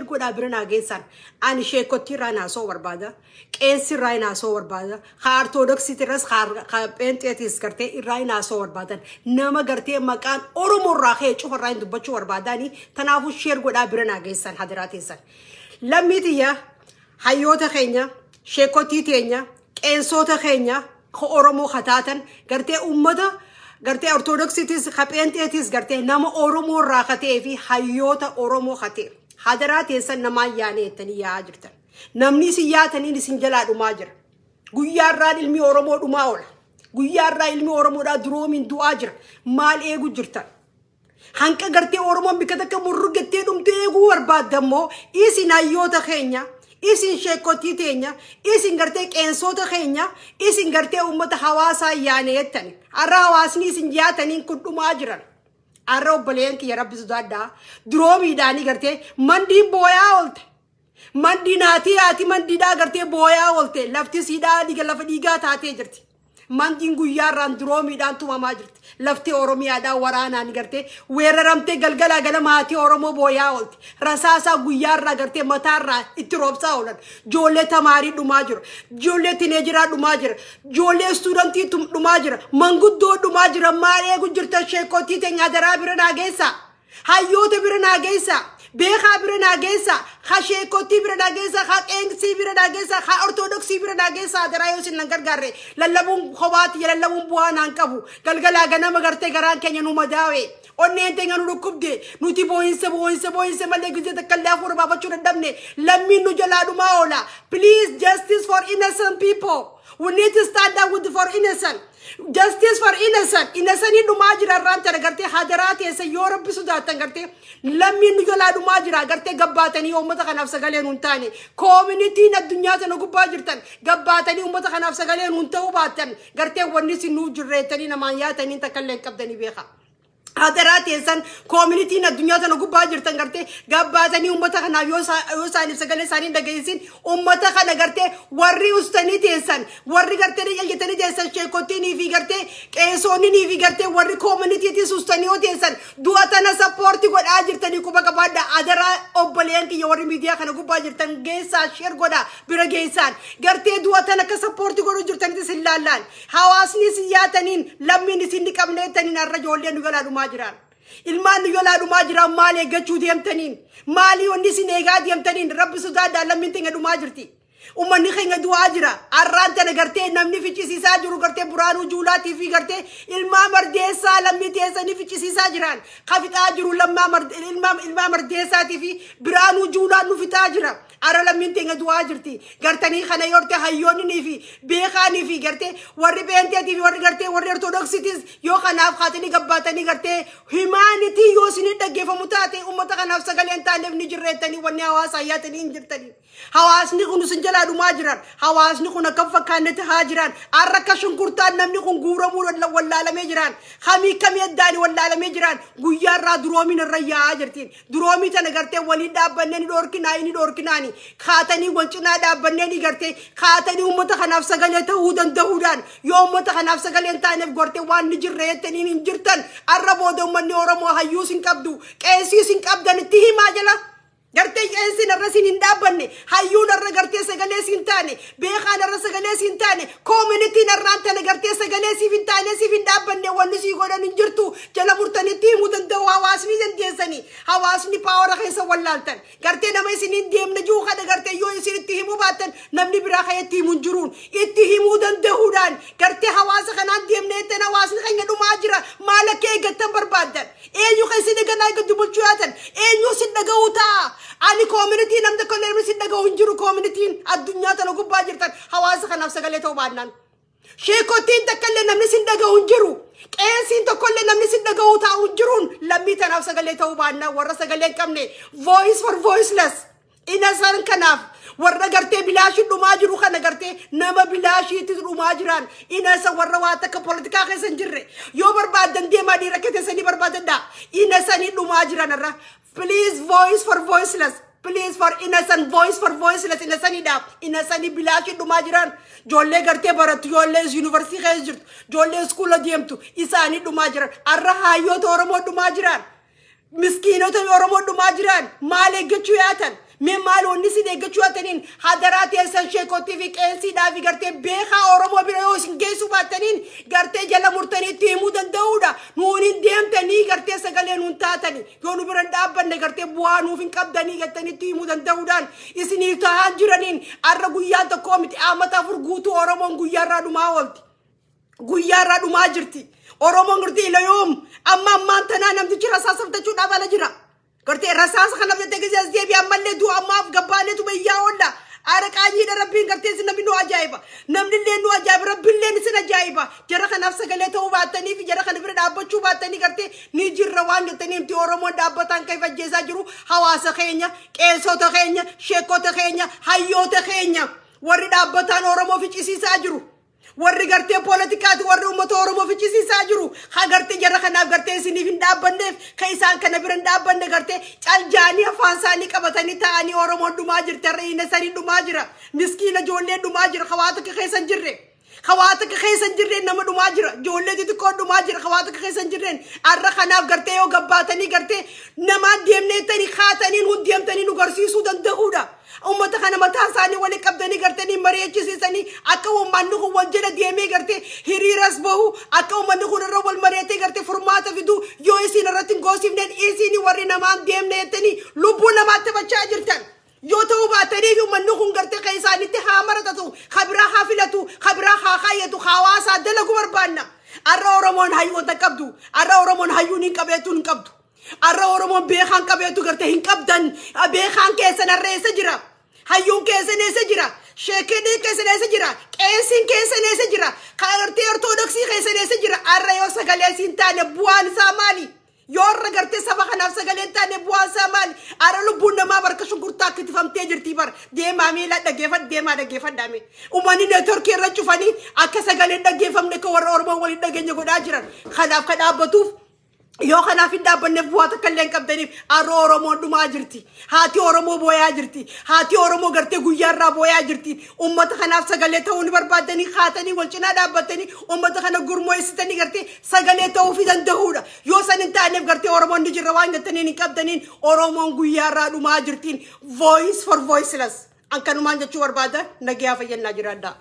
Godhaa bira naa geessan. Ani sheekottii irraa naasoo barbaada. Qeessi irraa naasoo barbaada. Haa Ortodoksiitirras, haa Pheenxeetis gartee irraa naasoo barbaadan. Nama gartee maqaan Oromoo irraa ka'e cufa irraa hin dubbachuu barbaadanii. Kanaafuu share godhaa bira naa geessan, hadiraa teessan. Lammii tiyya, hayyoota keenya, sheekotii teenya, qeensota keenya ka Oromoo kataatan, gartee uummata gartee Ortodoksiitis, ka Pheenxeetis, gartee nama Oromoo irraa katee fi hayyoota Oromoo katee. Hadaraa teessan, namaan yaanee jettanii yaa'aa jirtan. Namni isin yaataniin isin jalaa dhumaa jira. Guyyaarraan ilmi Oromoo dhumaa oola. Guyyaarraa ilmi Oromoodhaa duroomiin du'aa jira. Maal eegu jirtan? Hanqa gartee Oromoon bikka takka murrugattee dhumte eeguu barbaadammoo isin hayyoota keenya, isin sheekotii teenya, isin gartee qeensota keenya, isin gartee uummata hawaasaa yaane jettani. Har'a hawaasni isin yaataniin kun dhumaa jiran. Har'a obboleeyyan kiyya, Rabbi sodaadhaa. Duroomiidhaanii gartee mandiin booyaa oolte. Mandiin haati haati mandiidhaa gartee booyaa oolte. Lafti siidhaa dhiiga lafa dhiigaa taatee jirti. Mandiin guyyaarraan duroomiidhaan tumamaa jirti. Lafti Oromiyaadhaan waraanaan gartee weeraramtee galgalaa ganama haati Oromoo booyaa oolte. Rasaasaa guyyaarraa gartee mataarraa itti roobsaa oolan. Ijoollee tamaarii dhumaa jira. Ijoollee teenageraa dhumaa jira. Ijoollee studentii dhumaa jira. Manguddoo dhumaa jira. Maal eegu jirtan, sheekotii teenya? Daraa bira naa geessaa. Hayyoota bira naa geessaa. Beekaa bira naa geessaa. Ha sheekotii bira naa geessaa. Ha qeensii bira naa geessaa. Ha Ortodoksii bira naa geessaa. Daraa yoo isin nan gargaarre lallabuun kophaati, lallabuun bu'aa naan qabu. Galgalaa ganama gartee garaan keenya nu madaawe. Onneen teenya nu dhukkubde. Nuti boo'insa boo'insa boo'insa malee gizee takka illee hafuura baafachuu dadhabne. Lammiin nu jalaa dhumaa oola. Please, justice for innocent people. We need to stand up with for innocent. Justice for innocent. Innocent dhumaa jira irraan tana. Gartee hadaraa teessa, yoo Rabbi sodaattan, gartee lammiin nu jalaa dhumaa jira, gartee gabbaatanii uummata kanaaf sagalee nuun taane, communityn addunyaa tana gubbaa jirtan gabbaatanii uummata kanaaf sagalee nuun ta'uu baattan, gartee wanni isin nuuf jirreettanii namaan yaatanii takka illee hin qabdanii beeka. Hadaraa teessan, communityn addunyaa tana gubbaa jirtan gartee gabbaatanii uummata kanaaf yoo isaaniif sagalee isaanii hin dhageessin, uummata kana gartee warri ustanii teessan, warri gartee jaljetanii teessan, sheekottiinii fi gartee qeessoonnii fi gartee warri communitytis ustanii yoo teessan du'a tana support godhaa jirtanii quba qabaadha. Hadaraa obboleeyyan kiyya, warri miidiyaa kana gubbaa jirtan, geessaa, share godhaa bira geessaan. Gartee du'a tana akka support godhuu jirtanitti isin laallaan hawaasni isin yaataniin lammiin isin ni qabneettaniin har'a ijoolleen nu jalaa dhumaa jiran. Ilmaan nu jalaa dhumaa jiran, maal eeggachuu deemtaniin? Maalii wanni isin eegaa deemtaniin? Rabbi sodaadhaa, lammiin teenya dhumaa jirti. Uummanni keenya du'aa jira. Har'aan tana gartee namni ficcisiisaa jiru gartee Buraanuu Juulaatii fi gartee ilmaa Mardeessaa lammii teessanii ficcisiisaa jiran. Ka fixaa jiru ilmaa Mardeessaatii fi Biraanuu Juulaan nu fixaa jira. Har'a lammiin teenya du'aa jirti. Gartanii kana yoorte hayyoonni fi beekaanii fi gartee warri Pheenxeetii fi warri gartee warri Ortodoksiitis yoo kanaaf kaatanii gabbaatanii gartee humanity yoo isin dhaggeeffamu taate, uummata kanaaf sagalee hin taaneef ni jirreettanii wanni hawaasaa yaatanii hin jirtanii. Hawaasni kun isin jalaa dhumaa jiran. Hawaasni kun akkam fakkaannetti haa jiran. Har'a akka shunkurtaan namni kun guuramuu wallaalamee jiran. Kamii kamii addaanii wallaalamee jiran. Guyyaa irraa duroomiin irra yaa'aa jirtiin. Duroomii tana gartee waliin dhaabbannee ni dhoorkinaa, ni dhoorkinaani. Kaatanii wal cinaa dhaabbannee ni gartee kaatanii uummata kanaaf sagalee ta'uu danda'uudhaan, yoo uummata kanaaf sagalee hin taaneef gartee waan ni jirre jettanii hin jirtan. Har'a booda uummanni Oromoo hayyuus hin qabdu. Qeesiis hin qabdan, itti himaa jala. Gartee qeensiin irra siin hin dhaabbanne, hayyuun irra gartee sagalee siin taane, beekaan irra sagalee siin taane, communityn irraan tane gartee sagalee siif hin taane, siif hin dhaabbanne, wanni sii godhan hin jirtu. Jala murtanitti himuu danda'u hawaasni dandeessanii. Hawaasni power keessa wallaaltan. Gartee nama isin hin deemne jiru kana gartee yoo isin itti himuu baattan namni biraa kan itti himu hin jiruun itti himuu danda'uudhaan gartee hawaasa kanaan deemne jettan, hawaasni keenya dhumaa jira. Maal akka eeggattan barbaaddan? Eenyu kan isin eegannaa eeggattu bulchuu yaatan? Eenyu isin dhaga'uu ta'a? Ani community namni tokko illee isin dhaga'u hin jiru. Communityn addunyaa tana gubbaa jirtan hawaasa kanaaf sagalee ta'uu baannaan. Sheekottiin takka illee namni isin dhaga'u hin jiru. Qeesiin tokko illee namni isin dhaga'u taa'u hin jiruun lammii tanaaf sagalee ta'uu baannaan, warra sagalee hin qabne, voice for voiceless. Innocent kanaaf, warra gartee bilaashii dhumaa jiru kana, gartee nama bilaashiitti dhumaa jiran, innocent warra waa takka poolitikaa keessa hin jirre, yoo barbaadan deemaa dhiira keessanii barbaadadha. Innocent dhumaa jiran irra. Please, voice for voiceless. Please, for innocent, voice for voiceless, innocentidha. Innocent bilaashii dhumaa jiran. Ijoollee gartee barattu, ijoollee yuunivarsiitii keessa jirtu, ijoollee iskuula deemtu, isaanii dhumaa jiran. Har'a hayyoota Oromoo dhumaa jiran. Miskiinota Oromoo dhumaa jiran maal eeggachuu yaatan? Mee maal wanni isin eeggachuu yaataniin? Hadaraa teessan sheekottii fi qeensiidhaa fi gartee beekaa Oromoo bira yoo isin geessuu baattaniin gartee jala murtanii itti himuu danda'uudha. Nuun hin deemtanii gartee sagalee nuun taatanii yoo nu bira hin dhaabbanne gartee bu'aa nuuf hin qabdanii gartanii itti himuu danda'uudhaan isiniif taa'aa jiraniin. Har'a guyyaan tokko miti, amata 4 guutuu Oromoon guyyaarraa dhumaa oolti. Guyyaarraa dhumaa jirti. Oromoon gartee ilayoom amma ammaan tanaa namtichi rasaasa fitachuudhaaf ala jira. Gartee rasaasa kana fitatee gisee as deebi'e ammallee du'a ammaaf gabbaaneetu bayyaa oolla. Aara qaanyiidha. Rabbiin gartee isin namni nu ajaa'iba. Namni illee nu ajaa'iba. Rabbiillee isin ajaa'iba. Jara kanaaf sagalee ta'uu baattanii fi jara kana bira dhaabbachuu baattanii gartee ni jirra waan jettanii miti. Oromoon dhaabbataan kan ajjeesaa jiru hawaasa keenya, qeessota keenya, sheekota keenya, hayyoota keenya. Warri dhaabbataan Oromoo ficcisiisaa jiru. Warri gartee poolitikaati warri uummata Oromoo ficcisiisaa jiru. Ha gartee jara kanaaf gartee isiniif hin dhaabbanneef, kan isaan kana bira hin dhaabbanne gartee caljaanii afaan isaanii qabatanii taa'anii Oromoon dhumaa jirti. Har'a ina sanii dhumaa jira. Miskiina ijoollee dhumaa jira. Hawaasa akka keessa hin jirre. Hawaasa akka keessa hin jirreen nama dhumaa jira. Ijoollee xixiqqoo dhumaa jira. Hawaasa akka keessa hin jirreen. Har'a kanaaf gartee yoo gabbaatanii gartee namaan deemneettanii kaatanii nu deemtanii nu garsiisuu danda'uudha. Uummata kana mataa isaanii waliin qabdanii gartanii mari'achisiisanii akka uummanni kun wal jala deemee gartee hiriiras bahu, akka uummanni kun irra wal mari'atee gartee furmaata fidu yoo isin irratti hin goosifneen, isin warri namaan deemne jettanii lubbuu namaatti taphachaa jirtan. Yoo ta'uu baatanii uummanni kun gartee kan isaanitti haa maratatu, kabiraa haa filatu, kabiraa haa kaayyatu, hawaasaa dalagu barbaanna. Har'a Oromoon hayyoota qabdu, har'a Oromoon hayyuun hin qabeetu hin qabdu. Har'a Oromoon beekaan qabeetu gartee hin qabdan. Beekaan keessan har'a eessa jira? Hayyuun keessan eessa jira? Sheekiniin keessan eessa jira? Qeesiin keessan eessa jira? Gartee Ortodoksii keessan eessa jira? Har'a yoo sagalee siin taane bu'aan isaa maali? Yoo har'a gartee saba kanaaf sagalee hin taane bu'aan isaa maali? Har'a lubbuun namaa barka shunkurtaa akka ittifamtee jirti bara. Deemaa miila dhaggeeffadha, deemaa dhaggeeffadhaa mee. Uummanni neetworkii irra cufanii akka sagaleen dhaggeeffamne, akka warra Oromoo waliin dhageenya godhaa jiran. Kanaaf kan dhaabbatuuf yoo kanaaf hin dhaabbanneef bu'aa takka illee hin qabdaniif. Har'a Oromoon dhumaa jirti. Haati Oromoo booyaa jirti. Haati Oromoo gartee guyyaarraa booyaa jirti. Uummata kanaaf sagalee ta'uu ni barbaaddanii kaatanii wal cinaa dhaabbatanii uummata kana gurmeessitanii gartee sagalee ta'uufii danda'uudha. Yoo san hin taaneef gartee Oromoon ni jirra waan jettaniin hin qabdaniin. Oromoon guyyaarraa dhumaa jirtiin. Voice for voiceless. Akkanumaan jechuu barbaada. Nagayaa fayyannaa jiraadhaa.